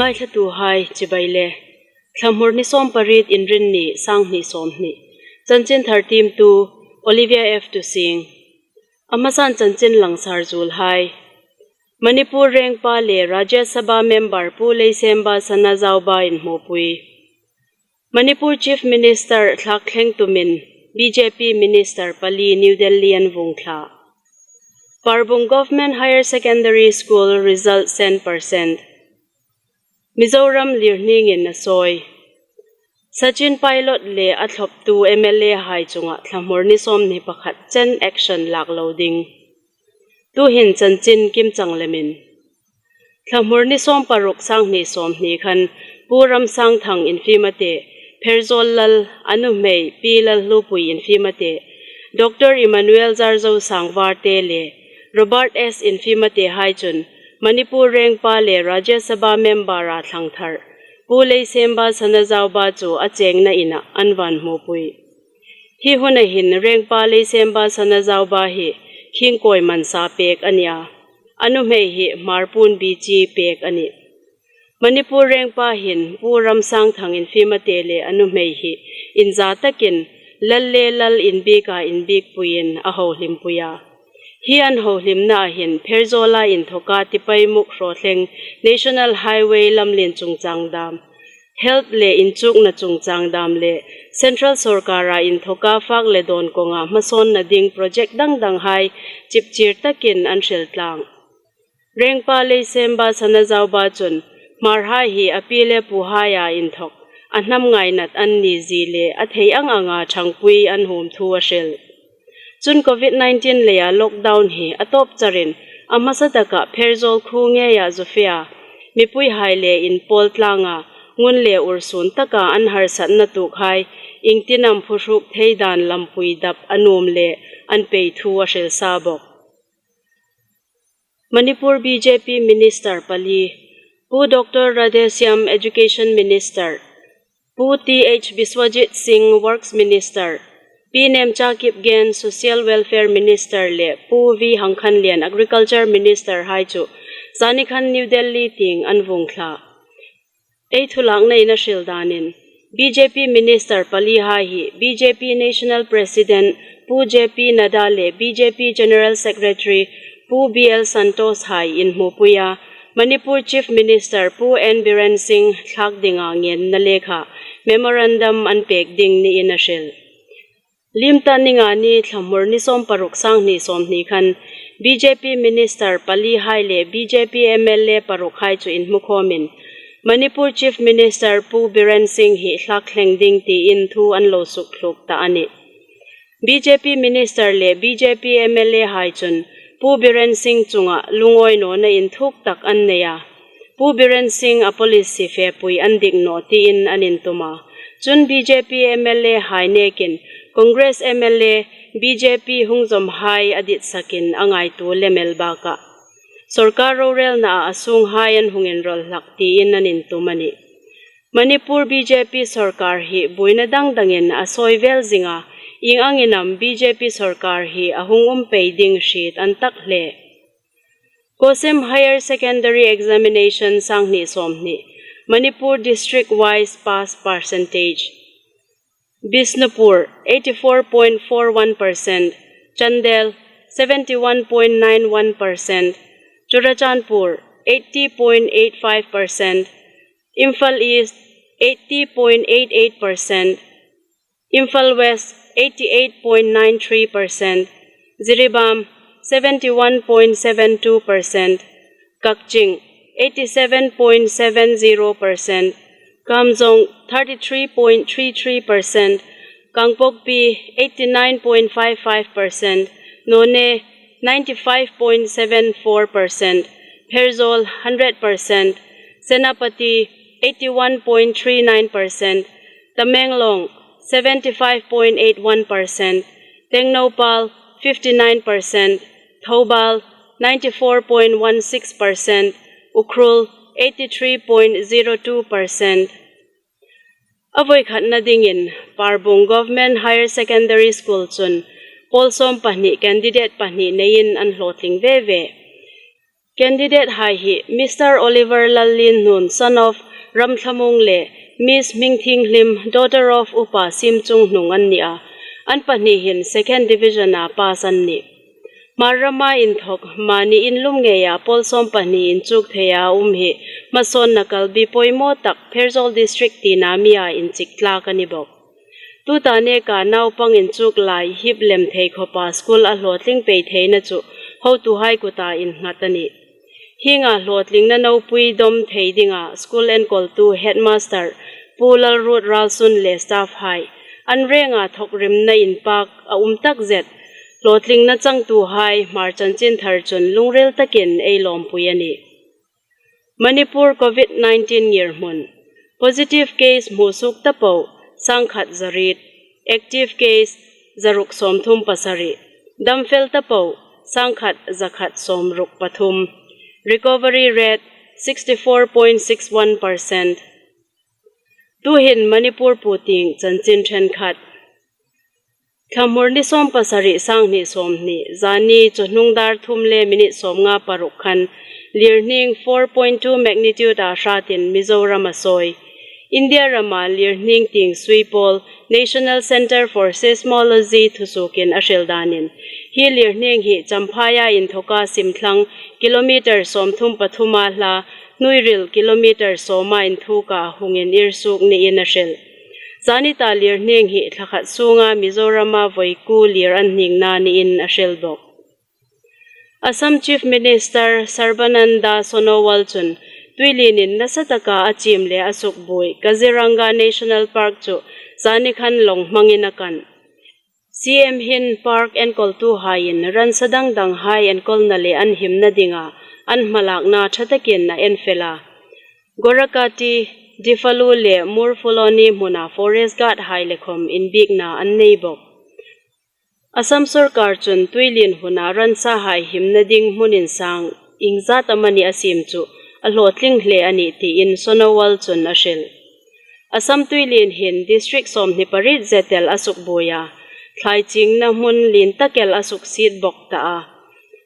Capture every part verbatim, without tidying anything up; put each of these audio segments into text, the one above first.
Ngaithlatuhai chibai le. Thlamur ni sawmpariet, Inrinni, sanghni sawmhni. Chanchinthar tiemtu Olivia F Tusing. A hmasan chanchin langsar zuolhai. Manipur Rengpa le Rajya Sabha member Pu Leisemba Sanajaoba inhmupui. Manipur Chief Minister thlakthleng tumin B J P Minister pali New Delhi an vuong thla. Parbung Government Higher Secondary School result cent percent. Mizoram lirhningin a sawi. Sachin Pilot le a thloptu M L A hai chunga thlamur ni sawmhni pakhat chen action lak lo ding. Tuhin chanchin kimchang lemin. Thlamur ni sawmparuk, sanghni sawmhni khan Pu Ramsangthang Infimate, Pherzawl Lal, a nuhmei Pi Lalhlupui Infimate, Doctor Emmanuel Zarzo Sangvarte le Robert S Infimate hai chun Manipur Rengpa le Rajya Sabha member-a thlang thar Pu Leisemba Sanajaoba chu a chengna inah an va inhmupui. Hi huna hin Rengpa Leisemba Sanajaoba hi khingkawi mansa pek a nih a. A nuhmei hi Hmarpuon Bichi pek a nih. Manipur Rengpa hin Pu Ramsangthang Infimate le a nuhmei hi inza takin lal le lal inbika inbikpuiin a hohlimpui a. Hi an hohlimna hin Pherzawla inthoka Tipaimukh hrawthleng National Highway lamlien chungchang dam, health le inchukna chungchang dam le Central Sorkara inthoka fak le dawn kawnga hmasawnna ding project dang danghai chipchir takin an hril tlang. Rengpa Leisemba Sanajaoba chun Hmarhai hi a pi le puhaia inthok a hnam ngainat an ni zie le a thei ang anga ṭhangpui an huom thu a hril. Chun Covid nineteen leia lockdown hi a tawp charin a hmasa taka Pherzawl khuo ngeia zu fea mipuihai le inpawl tlanga ngun le ursun taka an harsatna tuokhai iengtin am phuhruk thei dan lampui dap a nuom le an pei thu a hril sa bawk. Manipur B J P Minister pali, Pu Doctor Radheshyam Education Minister, Pu T H Biswajit Singh Works Minister, Pi Nemcha Kipgen Social Welfare Minister le Pu V Hangkhanlian Agriculture Minister hai chu zanikhan New Delhi tieng an vuong thla. Ei thulakna in a hril danin, B J P Minister pali hai hi B J P National President Pu J P Nadda le B J P General Secretary Pu B L Santosh hai inhmupuia Manipur Chief Minister Pu N Biren Singh thlak dinga ngenna lekha memorandum an pek ding niin a hril. Limta Ningani thlamur ni sawmparuk, sanghni sawmhni khan B J P Minister pali hai le B J P M L A paruk hai chu inhmukhawmin Manipur Chief Minister Pu Biren Singh hi thlakthleng ding tiin thu an lo sukthluk ta a nih. B J P Minister le B J P M L A hai chun Pu Biren Singh chunga lungawi nawna inthuk tak an nei a. Pu Biren Singh a policy fepui an dik naw tiin an intum a. Chun B J P M L A hai nekin Congress M L A B J P hung zawmhai a ditsakin a ngaituo lem el bakah sorkar rorelnaa a sunghai an hung inrawl hlak tiin an intum a nih. Manipur B J P sorkar hi buoina dang dangin a sawi vel zing a, ieng angin am B J P sorkar hi a hung um pei ding hriet an tak hle. COHSEM Higher Secondary Examination sanghni sawmhni, Manipur district wise pass percentage. Bishnupur eighty-four point four one percent, Chandel seventy-one point nine one percent, Churachandpur eighty point eight five percent, Imphal East eighty point eight eight percent, Imphal West eighty-eight point nine three percent, Jiribam seventy-one point seven two percent, Kakching eighty-seven point seven zero percent, Kamjong thirty-three point three three percent, Kangpokpi eighty-nine point five five percent, Noney ninety-five point seven four percent, Pherzawl hundred percent, Senapati eighty-one point three nine percent, Tamenglong seventy-five point eight one percent, Tengnoupal fifty-nine percent, Thoubal ninety-four point one six percent, Ukhrul eighty-three point zero two percent. A voikhatna dingin Parbung Government Higher Secondary School chun pawl sawmpahni candidate pahni neiin an hlawtling ve ve. Candidate hai hi Mister Oliver Lallienhnun, son of Ramthlamuong, le Miss Hmingthinghlim, daughter of Upa Simchunghnung an ni a. An pahni hin second division-a pass an nih. Hmar rama inthawk mani in lum ngeia pawl sawm pahni inchuk theia um hi hmasawnna kalbi poimaw tak Pherzawl District tina mia inchik tlak a ni bawk. Tuta neka naupang inchuk lai hip lem thei khawpa school a hlawtling pei theina chu hotuhai kuta innghat a nih. Hienga hlawtlingna nopui dawm thei dinga school enkawltu headmaster Pu Lalruot Ralsun le staff hai an renga thawkrimna inpak a um tak zet hlawtlingna changtuhai Hmar Chanchinthar chun lungril takin ei lawmpui a nih. Manipur COVID nineteen ngirhmun. Positive case hmusuok tapo, sangkhat zariet. Active case, zaruk sawmthum pasari. Damfel tapo, sangkhat zakhat sawmruk pathum. Recovery rate, sixty-four point six one percent. Tuhin Manipur puotieng chanchin ṭhenkhat. Thlamur ni sawm pasari, sanghni sawmhni, zani chawhnung dar thum le minute sawmnga paruk khan lirhning four point two magnitude-a hratin Mizoram a sawi. India rama lirhning tieng sui pawl National Centre for Seismology thusuokin a hril danin, hi lirhning hi Champhai-a inthawka simthlang kilometre sawmthum pathuma hla, hnuoiril kilometre sawma inthuka hungin irsuok niin a hril. Zani ta lirhning hi thla khat sunga Mizorama vawi kuo lir an hningna niin a hril bawk. Assam Chief Minister Sarbananda Sonowal chun tuilienin nasataka a chim le a sukbuoi Kaziranga National Park chu zani khan lawng hmangin a kan. C M hin park enkawltuhaiin ransa dang danghai enkawlna le an himna dinga an hmalakna ṭha takin a en fel a. Gorakati, Difalu le Murphuloni hmuna forest guard hai le khawm inbiekna an nei bawk. Assam sawrkar chun tuilien huna ransahai himna ding hmun insang iengzat amani a siem chu a hlawtling hle a nih tiin Sonowal chun a hril. Assam tuilien hin district sawmhni pariet zet el a sukbuoi a, thlai chingna hmun lien tak el a suksiet bawk ta a.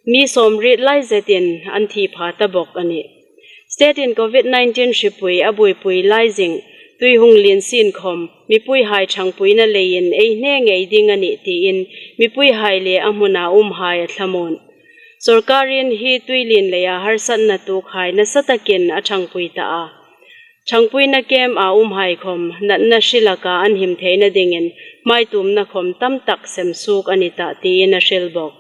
Mi sawmriet lai zetin an thi pha ta bawk a nih. State-in COVID nineteen hripui a buoipui lai zing, tui hung lien sien khawm, mipuihai ṭhangpuina leiin ei hne ngei ding a nih tiin mipuihai le a hmuna umhai a thlamuon. Sawrkarin hi tuilien leia harsatna tuokhai nasa takin a ṭhangpui ta a. Ṭhangpuina camp-a umhai khawm natna hrilaka an him theina dingin hmaituomna khawm tam tak sem suok a ni tah tiin a hril bawk.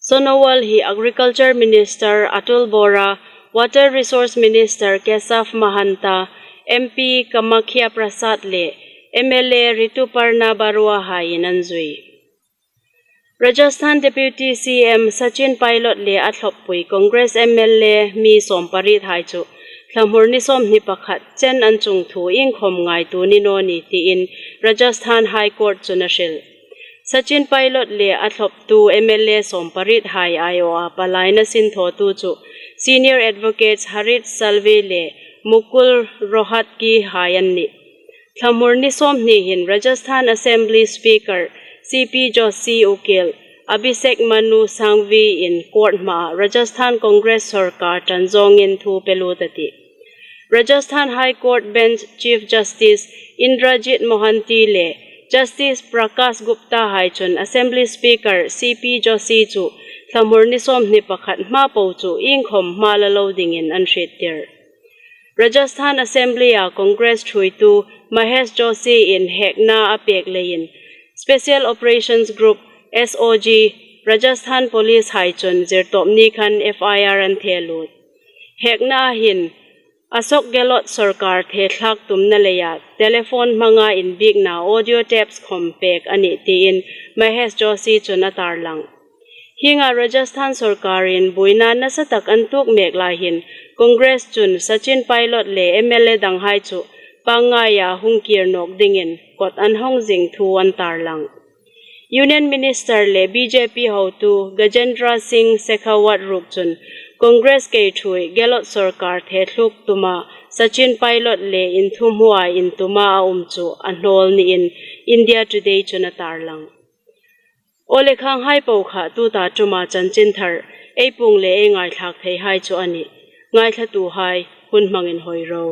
Sonowal hi Agriculture Minister Atul Bora, Water Resource Minister Keshav Mahanta, M P Kamakhya Prasad le M L A Rituparna Barua haiin an zui. Rajasthan Deputy C M Sachin Pilot le a thlawppui Congress M L A mi sawmpariet hai chu thlamur ni sawmhni pakhat chen an chung thu iengkhawm ngaituo ni naw ni tiin Rajasthan High Court chun a hril. Sachin Pilot le a thlawptu M L A sawmpariet hai aiawha palaina sinthawtu chu Senior Advocates Harit Salvi le Mukul Rohatgi hai an nih. Thlamur ni sawmhni hin Rajasthan Assembly Speaker C P Joshi ukil Abhishek Manu Singhvi-in court hmaa Rajasthan Congress sawrkar ṭan zawngin thu pe lut a tih. Rajasthan High Court Bench Chief Justice Indrajit Mohanty le Justice Prakash Gupta hai chun Assembly Speaker C P Joshi chu thlamur ni sawmhni pakhat hma po chu iengkhawm hma la lo dingin an hriettir. Rajasthan Assembly-a Congress thuoitu Mahesh Joshi-in hekna a pek leiin Special Operations Group, S O G, Rajasthan Police hai chun Zirtawpni khan F I R an the lut. Hekna hin Ashok Gehlot sawrkar thethlak tumna leia telephone hmanga inbiekna audio tapes khawm pek a nih tiin Mahesh Joshi chun a tarlang. Hienga Rajasthan sawrkarin buoina nasa tak an tuok mek lai hin Congress chun Sachin Pilot le M L A danghai chu Pangngaia hung kir nawk dingin kawt an hawng zing thu an tarlang. Union Minister le B J P hotu Gajendra Singh Shekhawat ruok chun Congress kei thuoi Gehlot sawrkar thethluk tuma Sachin Pilot le inthumhua intuma a um chu a hnawl niin India Today chun a tarlang. Aw le, khanghai po kha tuta ṭuma chanchinthar Ei puong le ei ngaithlâk theihai chu a nih. Ngaithlatuhai, hun hmang inhawi ro.